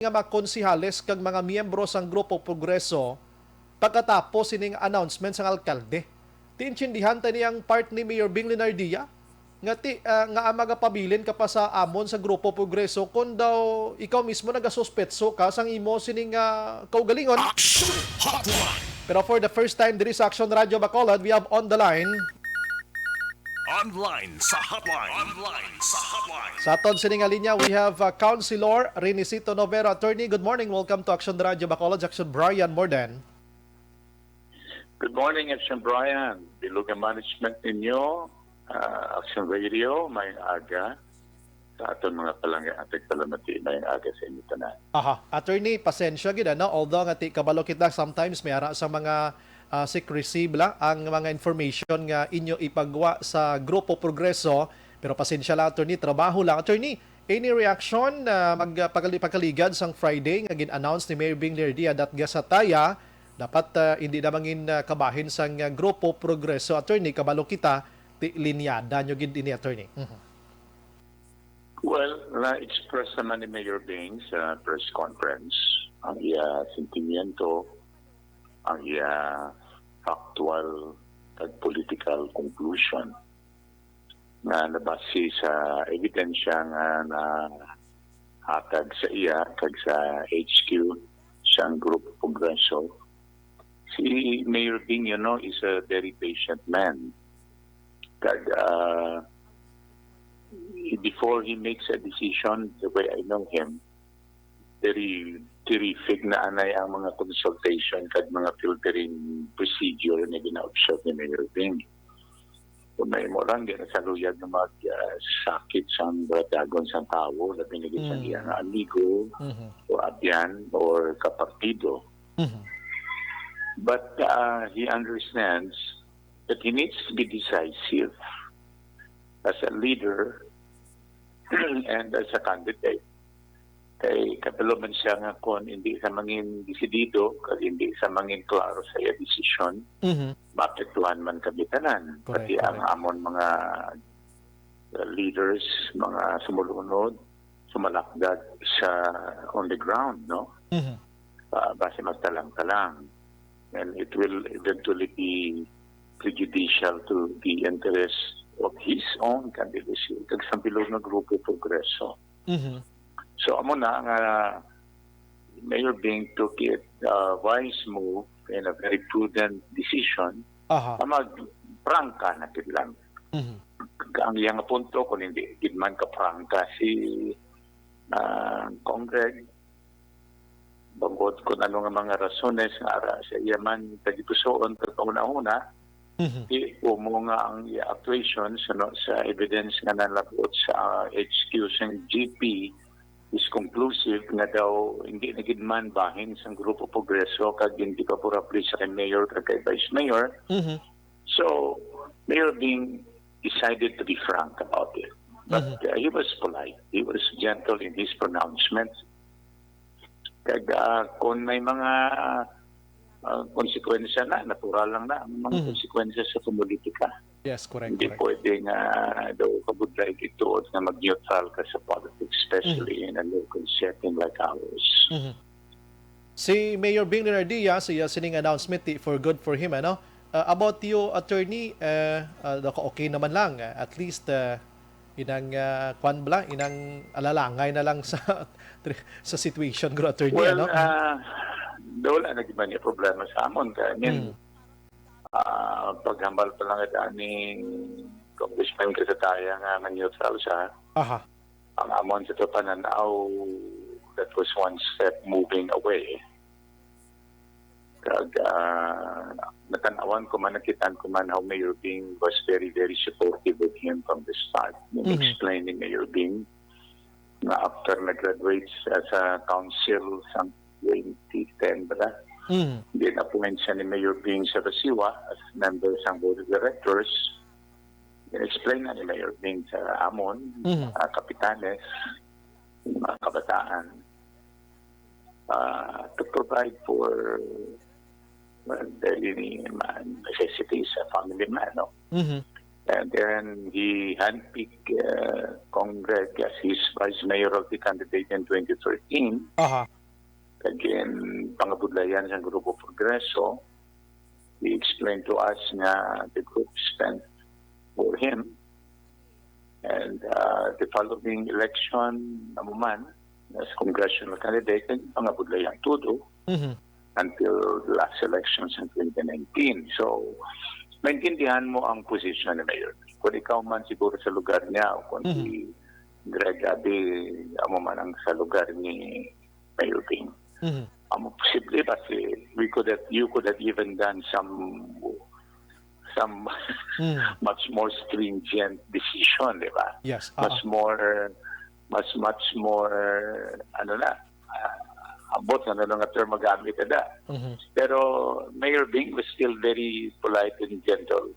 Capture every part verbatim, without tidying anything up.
nga mga konsehales kag mga miyembro sang Grupo Progreso pagkatapos sining announcement sang alkalde. Ti intindihan ta ni ang part ni Mayor Bing Leonardia nga ti, ah, nga ang magapabilin ka pa sa amon sa Grupo Progreso kon daw ikaw mismo nagasuspetso ka sang imo sining, ah, kaugalingon. Action Hotline! Pero for the first time diri sa Action Radio Bacolod, we have on the line Online sa hotline. Online sa hotline. Sa aton sini nga linya, we have, uh, Councilor Renisito Novero. Attorney, good morning. Welcome to Action Radio Bacolod, Action Brian Morden. Good morning, Action Brian. Bilog ang management ninyo, uh, Action Radio, may aga. Sa aton mga palangga, ating palamati, may aga sa inyo tanan. Aha. Attorney, pasensya gid, ano? Although nga ti kabalo kita, sometimes may ara sa mga, ah, secrecy bala ang mga information nga inyo ipagwa sa Grupo Progreso. Pero pasensya lang, attorney, trabaho lang. Attorney, any reaction na mag-, pagkali-, pagkaligad sang Friday nga gin-announce ni Mayor Bing Leonardia that gasataya dapat, ah, hindi na mangin, ah, kabahin sang, ah, Grupo Progreso? Attorney, kabalo kita, ti linyada nyo gid ini, attorney. Mhm. Well, na-express naman ni Mayor Bing sa press conference ang iya sentimiento, ang iya factual kag political conclusion nga nabase sa ebidensya nga nahatag sa iya kag sa H Q sang Grupo Progreso. Si Mayor Bing, you know, is a very patient man. Kag, ah, before he makes a decision, the way I know him, very terrific na anay ang mga consultation kag mga filtering procedure nga gina-observe ni Mayor Bing. Kung may mo lang, di na sa luyag na mag, ah, sakit sang baratagon sang tawo, labi na gid sa Mm. iya nga amigo Mhm. o abyan or kapartido. Mhm. But, ah, he understands that he needs to be decisive as a leader and as a candidate. Kay kabalo man siya nga kung hindi sa mangin desidido, kag hindi sa mangin klaro sa iya desisyon, Mhm. maapektuhan man kami tanan. Correct, Pati ang correct. amon mga, uh, leaders, mga sumulunod, sumalakdag sa on the ground, no? Mhm. Ah, base magtalang-talang. And it will eventually be prejudicial to the interests of his own candidacy kag sa bilog nga grupo Progreso. Mhm. So, amo na nga Mayor Bing took it, uh, wise move and a very prudent decision Aha. na magprangka na gid lang. Mhm. Ang iyang punto, kung hindi gid man kaprangka si, ah, Congreg, bangod kung ano nga mga rasones nga ara sa iya man tagipusoon, pero panghunahuna, Mhm. di umo nga ang iya actuation suno sa evidence nga nalab-ot sa, ah, H Q sang G P is conclusive nga daw hindi na gid man bahin sang Grupo Progreso kag hindi favorable sa kay Mayor kag kay Vice Mayor. Mhm. So, Mayor Bing decided to be frank about it. But, Mhm. uh, he was polite. He was gentle in his pronouncements. Kag, ah, kung may mga, ah, konsekwensya na, natural lang na ang mga Mhm. konsekwensya sa politika. Yes, correct, Hindi correct. pwede nga daw kabudlay ito nga mag-neutral ka sa politics, especially Mhm. in a local setting like ours. Mhm. Si Mayor Bing Leonardia, siya sining announcement, ti, for good for him, ano? Uh, about you, attorney, uh, uh, okay naman lang. Uh, at least, uh, inang, uh, kwan bala, inang alalangay na lang sa, sa situation, gro, attorney, Well, ano? ah, wala na gid man yung problema sa amon. Kaya, I mean, Hmm. ah, paghambal pa lang ito ni Congressman Gasataya nga, nga neutral siya. Aha. Ang amon sa panan-aw, that was one step moving away. Kag, ah, natan-awan ko man, nakitaan ko man how Mayor Bing was very, very supportive of him from the start. Yung Mhm. explain ni Mayor Bing na after nag-graduate siya sa council sa twenty ten ba na? Mhm. Then appoint siya ni Mayor Bing sa Basiwa as member sa board of directors. Then explain na ni Mayor Bing sa amon, Mhm. ah, kapitanes, mga kabataan, ah, to provide for, well, daily ni-, man, necessities sa family man, no? Mhm. And then he handpicked uh, Cong Greg as his vice mayoralty candidate in twenty thirteen. Aha. Kag in pangabudlayan sang Grupo Progreso, he explained to us nga the group spent for him. And uh, the following election, amo man, as congressional candidate, nagpangabudlayan tudo Mhm. until the last election sa twenty nineteen. So, maintindihan mo ang posisyon ni Mayor. Kung ikaw man siguro sa lugar niya, o kung Mhm. si Greg Abi, amo man ang sa lugar ni Mayor Bing. Mhm. Amo posible ba si, we could have, you could have even done some, some Mm. much more stringent decision, di ba? Yes. Mas Ah, ah. more, mas much more, ano na, ah, ambot, ano na nga term magamit na. Mhm. Pero Mayor Bing was still very polite and gentle.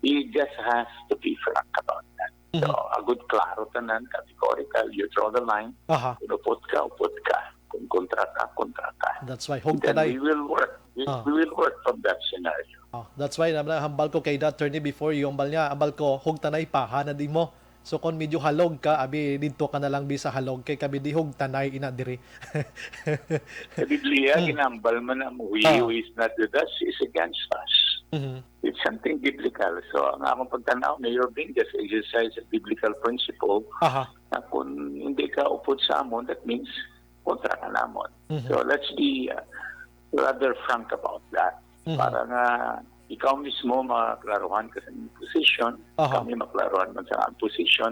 He just has to be frank about that. So, Mhm. agud klaro tanan, categorical, you draw the line. Aha. Kung upod ka, upod ka. Kung kontra ka, kontra ka. That's why, Then hugtanay. we will work. We, Ah. we will work from that scenario. Oh, that's why naman hambal ko kay the attorney before, yung hambal niya, hambal ko, hugtanay, paha na di mo. So, kung medyo halog ka, abi, didto ka na lang bisa halog, kay kami di hugtanay ina diri. Sa Biblia, Mm. ginambal man ang, "He Ah. who is not with us is against us." Mhm. It's something biblical. So, ang akong pagtanaw, Mayor Bing, just exercise a biblical principle Aha. na kung hindi ka upod sa amon, that means kontra ka namon. Mhm. So, let's be uh, rather frank about that. Mhm. Para nga ikaw mismo maklaruhan ka sa imong position, Aha. kami maklaruhan man sa among position.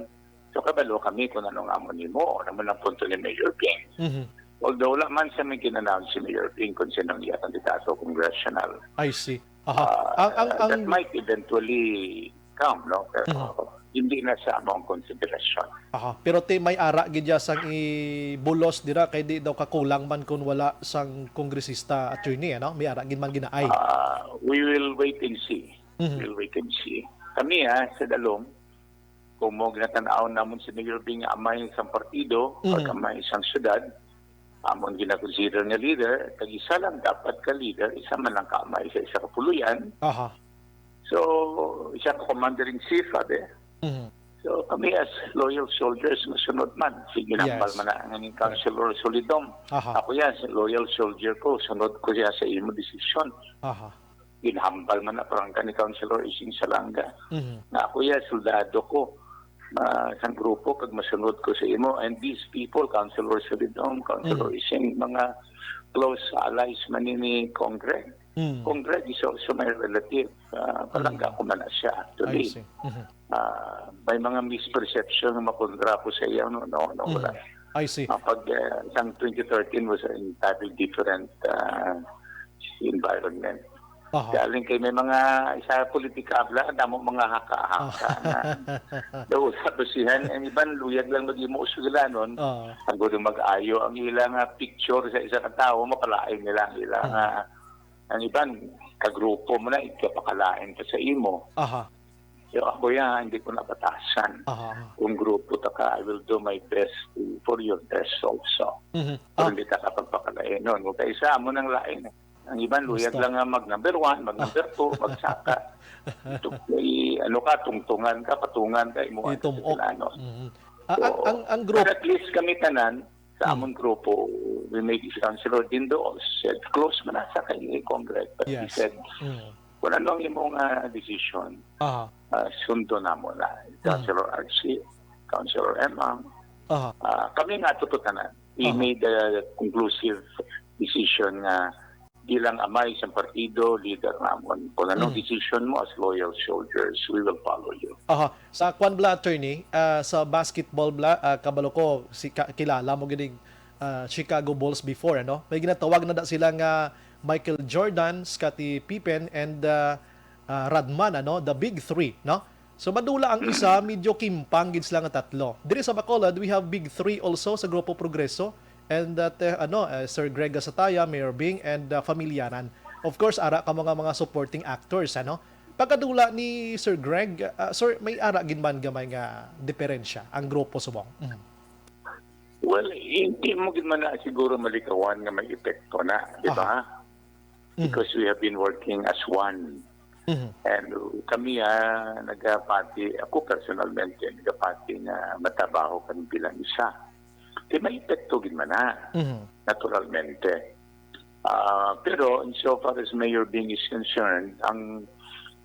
So, kabalo kami kung ano nga amo nimo, ano man ang punto ni Mayor Bing. Mhm. Although wala man sa may gin-announce si Mayor Bing kung sino ang iya kandidato congressional. I see. Aha. Ah, Ang, ang, ang that might eventually come, no? Pero Mhm. hindi na sa among konsiderasyon. Aha. Pero ti may ara gid ya sang ibulos dira kay di daw kakulang man kun wala sang kongresista, attorney, ano? May ara gid man ginaay. Ah, we will wait and see. Mhm. We'll wait and see. Kami, ah, sa dalom, kung mo ginatan-aw namon si Mayor Bing nga amay sang partido, Mhm. pag amay sang syudad, amon ginakonsider nga leader, kag isa lang dapat ka leader, isa man lang ka amay sa isa ka puloy-an. Aha. So, isa ka commander-in-chief, abi. Mhm. So, kami as loyal soldiers, masunod man. Si ginambal Yes. man na ang Correct. Councilor Solidom. Aha. Ako yan, si loyal soldier ko, sunod ko siya sa imo desisyon. Aha. Ginhambal man na parang ka ni Councilor Ising Salanga. Mhm. Nga ako yan, soldado ko, ah, sang grupo, kag masunod ko sa imo. And these people, Councilor Solidom, Councilor Mhm. Ising, mga close allies man ni, ni Cong Greg. Mm. Cong Greg is also my relative. Ah, palangga Mm. ko man na siya, I actually. see. Mhm. Ah, may mga misperception nga makontra ko sa iya, no, no, no, Mm. wala. I see. Ah, pag, ah, sang twenty thirteen was an entirely different, ah, environment. Aha. Galing kay may mga isa politika, bla, damo mga haka-haka Ah. nga. Daw, sa basihan, ang iban luyag lang mag-imo sugilanon. Ah. Ang gusto mag-ayo ang ilang, ah, picture sa isa ka tawo, mapalain nila ang ilang, Mm. ah, ang iban, kagrupo mo na, ikapakalain pa sa imo. Aha. So, ako yan, hindi ko nabatasan. Aha. Kung grupo ta ka, I will do my best to, for your best also. Mhm. Pero Ah. hindi ta ka pagpakalain nun. Kung kaisa mo nang lain, ang iban, luyag Gusto. lang nga mag number one, mag Ah. number two, magsaka. Ito, may, ano ka, tungtungan ka, patungan ka, imo ang Itum-ok. Ano. Mhm. Ah, ang, So, ang, ang group. But at least kami tanan, sa Mm. amon grupo, we made this Councilor Dindo said, close man na sa kay Cong Greg. But he Yes. said, Mm. kung ano ang imong, ah, decision, Aha. ah, sundo namo na. Mm. Councilor Archie, Councilor Emang, Aha. ah, kami nga tuto tanan. We Aha. made a conclusive decision nga bilang amay sa partido, leader namon. Kung anong Mm. decision mo as loyal soldiers, we will follow you. Aha. Sa kwan bala, attorney, ah, sa basketball bala, ah, kabalo ko, si ka-, kilala mo gid ang, ah, Chicago Bulls before, ano? May ginatawag na da sila nga Michael Jordan, Scottie Pippen, and, ah, ah, Rodman, ano? The big three, no? So, madula ang isa, medyo kimpang gid sila nga tatlo. Diri sa Bacolod, we have big three also sa Grupo Progreso, and that, eh, ano, eh, Sir Greg Gasataya, Mayor Bing, and, ah, Familianan. Of course, ara ka mga, mga supporting actors, ano? Pagkadula ni Sir Greg, ah, sir, may ara gid man gamay nga diferensya ang grupo subong. Mhm. Well, hindi mo gid man na siguro malikawan nga may epekto na, di ba? Aha. Mhm. Because we have been working as one. Mhm. And, uh, kami, ah, nagapati, ako personalmente, nagapati nga matrabaho kami bilang isa. Kay may epekto gid man na, Mhm. naturalmente. Ah, pero insofar as Mayor Bing is concerned, ang,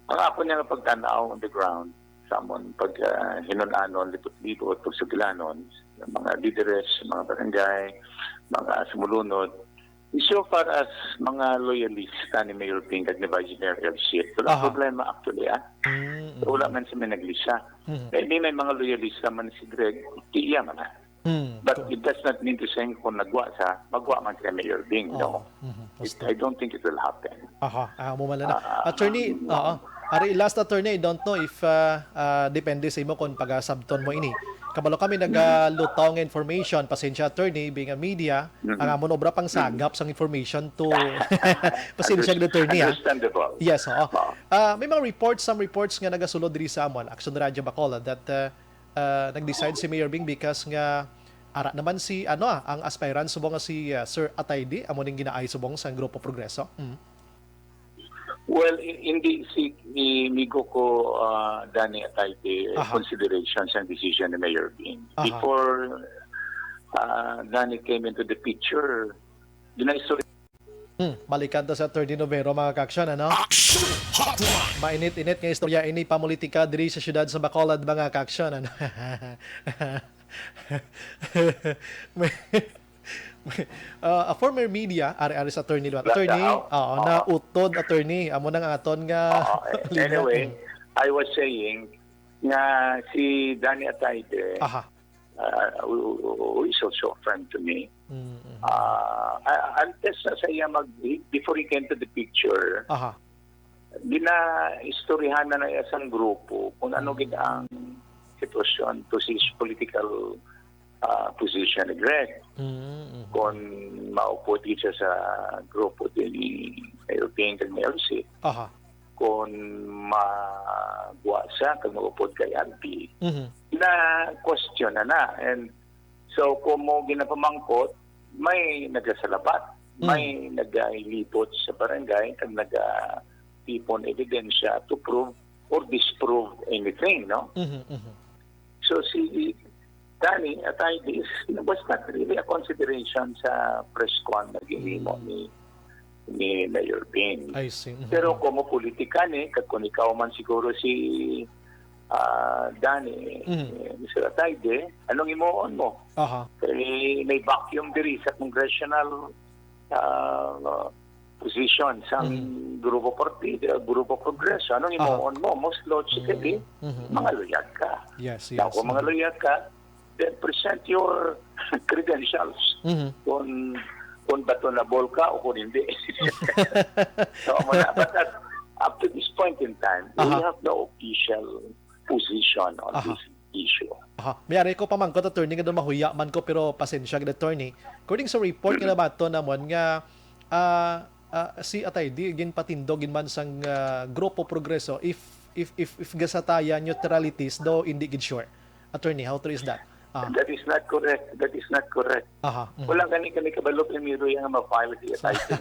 ang ako niya nga pagtan-aw on the ground, sa amon pag, ah, hinun-anon, libot-libot, pagsugilanon, sa mga lideres, mga barangay, mga sumulunod, insofar as mga loyalista ni Mayor Bing kag ni Vice Mayor Elsie, wala Ah. problema actually, ah. Mm, Wala mm. man sa may naglisa. Mhm. Maybe may mga loyalista man si Greg, tiya man na. Hmm, But ko- it does not mean to say kung nagwa sa, magwa man kay Mayor Bing, Oo. no? Mhm. It, Gusto. I don't think it will happen. Aha, ah, amo man lang na. Ah, Attorney, ah, oo. Ari, last, attorney, I don't know if, ah, ah, depende sa imo kung pagasabton mo ini. Kabalo kami nagalutaw nga information, pasensya, attorney, being a media, Mhm. ang amon obra pang Mhm. sagap sang information to pasensya, attorney, ah. Understandable. Yes, oo. Oo. Ah, may mga reports, some reports nga nagasulod diri sa amon, Action Radio Bacolod, that, ah, ah, nag-decide si Mayor Bing because nga ara naman si, ano, ah, ang aspirant subong nga si, ah, Sir Atayde, amo ning ginaay subong sang Grupo Progreso. Mm. Well, i-, hindi si, ni migo ko, ah, Danny Atayde Aha. consideration sang decision ni Mayor Bing. Aha. Before, ah, Danny came into the picture, ginaistorya Hmm, balikan ta sa Attorney Novero, mga ka-action, ano? Action Hotline! Mainit-init nga istorya ini pamulitika diri sa siyudad sa Bacolod, mga ka-action, ano? May, may, ah, a former media, ari-ari sa attorney, Attorney, Blanca, oo, oo. nautod, attorney. Amo na nga aton nga Oo, eh, linya. Anyway, I was saying nga si Danny Atayde, Aha. uh, who, who is also a friend to me, Mm, mhm. uh, uh, antes na sa iya mag, before he came to the picture, Aha. ginaistoryahan na na iya sang grupo kung ano Mm. gid ang sitwasyon to his political, uh, position ni Greg. Mm, mhm. Kung maupod siya sa grupo din ni Mayor Ping kag Mayor Si, Aha. kung magwa siya kag maupod kay Alpi, Mhm. na question na na. And so, kung mo ginapamangkot, may nagasalabat, Mm. may nagailibot sa barangay, kag nagatipon ebidensya to prove or disprove anything, no? Mhm, mhm. So, si Danny Atayde is, was not really a consideration sa press con na ginhimo Mm. ni, ni Mayor Ping. I see. Mhm. Pero kung mo politika ni, kag kung ikaw man siguro si, ah, Danny, Mhm. eh, Mister Atayde, anong imuon mo? Aha. Kay may vacuum diri sa congressional, ah, position sang Mhm. Grupo Partido, Grupo Progreso. Anong Aha. imuon mo? Most logically, Mhm. Mhm. mga luyag ka. Yes, Now, yes. kung mga Mhm. luyag ka, then present your credentials Mhm. kung, kung batonable ka o kung hindi. So, amo na. But at, up to this point in time, we Aha. have no official position on Aha. this issue. Aha. May ari ko pamangkot, attorney, nga daw mahuya man ko, pero pasensya gid, attorney. According sa report nga Mm-hmm. nabaton namon nga, ah, ah, si Atayde ginpatindog gid man sang, ah, Grupo Progreso if, if, if, if gasatayan neutralities, daw hindi gid sure. Attorney, how true is that? Ah. That is not correct. That is not correct. Aha, mhm. Wala gani kami kabalo, primero yang ma-file si Atayde.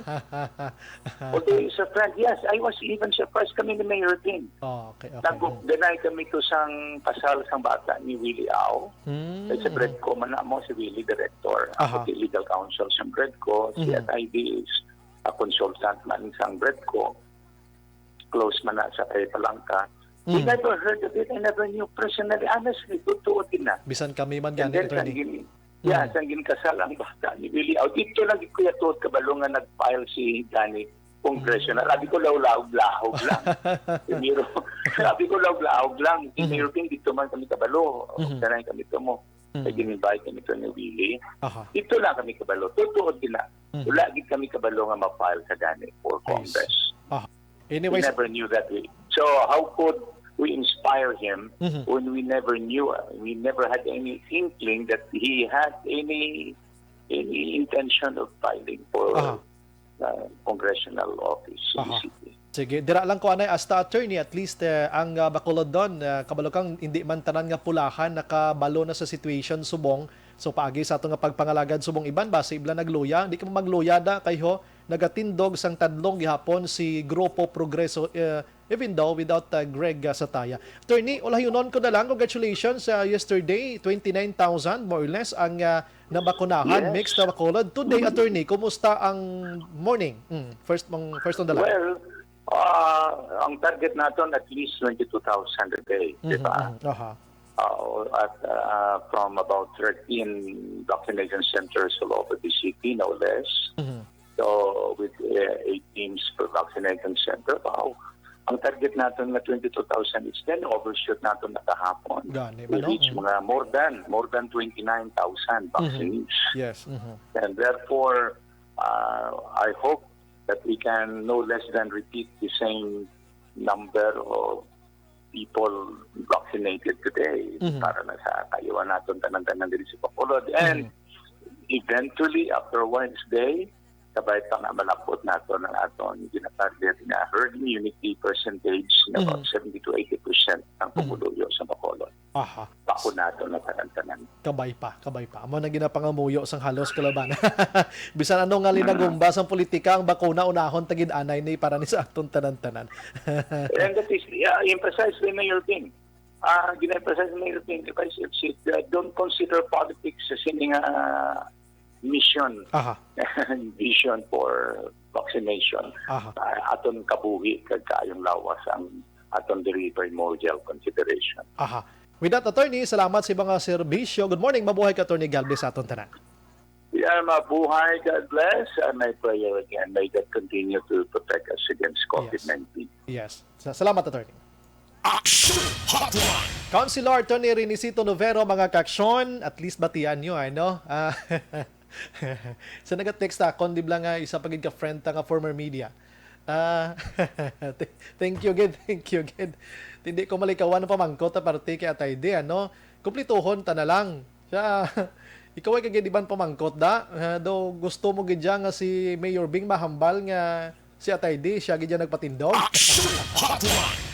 Although he's a friend, yes, I was even surprised kami ni Mayor Ping. Oh, okay, okay. Nag-, Mm. deny kami to sang kasal sang bata ni Willie Au. Mm, Sa mhm. Bredco man na mo si Willie, director. Ako Aha. si legal counsel sang Bredco. Si Mhm. Atayde is a consultant man sang Bredco. Close man na sa kay Palangka. We Mm. never heard of it. I never knew personally. Honestly, totoo din na. Bisan kami man And gani, then, attorney. sang gin-, yeah, Mm. sang ginkasal ang bata ni Willie Au. Dito lang gid, Kuya Tot, kabalo nga nag-file si Danny congressional. Mm. Sabi ko, lahog-lahog lang. Primero, sabi ko, lahog-lahog lang. Si Mm. Mayor Ping, dito man kami kabalo. Mhm. Sanay kami to mo. Mm. Kaya gin-invite kami to ni Willie. Aha. Dito lang kami kabalo. Totoo din na. Mhm. Wala gid kami kabalo nga ma-file sa Danny for I see. Congress. Aha. We Anyways, never knew that we, so how could we inspire him Mhm. when we never knew, uh, we never had any inkling that he had any, any intention of filing for, Aha. uh, congressional office in the Aha. city? Sige, dira lang ko anay hasta, attorney, at least, eh, ang, ah, Bacolodnon, ah, kabalo kang hindi man tanan nga pulahan nakabalo na sa situation subong. So, paagi sa ato nga pagpangalagad subong iban, basi ibla nagluya, di ka magluya da kay ho, nagatindog sang tadlong gihapon si Grupo Progreso, eh, even though without uh, Greg uh, Sataya. Attorney, ulahyonon ko na lang, congratulations sa yesterday, twenty-nine thousand more or less ang uh, nabakunahan, Yes. mixed na Bacolod. Today, attorney, kumusta ang morning? Mm, first mong first on the line. Well, uh, ang target naton at least twenty-two thousand a day, di ba? Mhm, aha. Uh, at uh, from about thirteen vaccination centers all over the city, no less. Mhm. So with uh, eight teams per vaccination center, wow. Ang target naton nga twenty-two thousand, it's then overshoot naton na kahapon. Gani We ba, no? reach Mm. mga more than, more than twenty-nine thousand vaccines. Yes. Mhm. And therefore, uh, I hope that we can no less than repeat the same number of people vaccinated today Mhm. para na sa kayuhan naton tanan-tanan diri sa Bacolod. And Mhm. eventually, after Wednesday, kabay pa nga malapot naton ang aton ginatarget nga herd immunity percentage nga about Mhm. seventy to eighty percent ang Mhm. pumuluyo sa Bacolod. Aha. Bakunado na tanan-tanan. Kabay pa, kabay pa. Amo na ginapangamuyo sang halos kalaban. Bisan ano nga linagumba sang politika, ang bakuna unahon ta gid anay ni para ni sa aton tanan-tanan. And that is, yeah, emphasize ni Mayor Ping. Ah, gina-emphasize ni Mayor Ping, if I succeed, uh, don't consider politics as sini nga mission, Aha. vision for vaccination. Aha. Ah, aton kabuhi kag kaayong lawas ang aton diri primordial consideration. Aha. With that, attorney, salamat sa mga serbisyo. Good morning, mabuhay ka, Attorney Galvez, sa aton tanan. Yeah, mabuhay, God bless, and my prayer again, may God continue to protect us against COVID nineteen. Yes. Sa- salamat, attorney. Action Hotline. Councilor Attorney Renisito Novero, mga kaaksyon, at least batian nyo, ano? Ah, sa naga-text akon, di ba nga isa pa gid ka friend ta nga former media. Ah, th- thank you gid, thank you gid. Hindi ko malikawan ang pamangkot ta parte kay Atay Di, ano? Kumplituhon ta na lang. Siya, ikaw ay kagid iban pamangkot da. Ah, do gusto mo gid siya nga si Mayor Bing mahambal nga si Atay Di, siya gid siya nagpatindog. Action Hotline.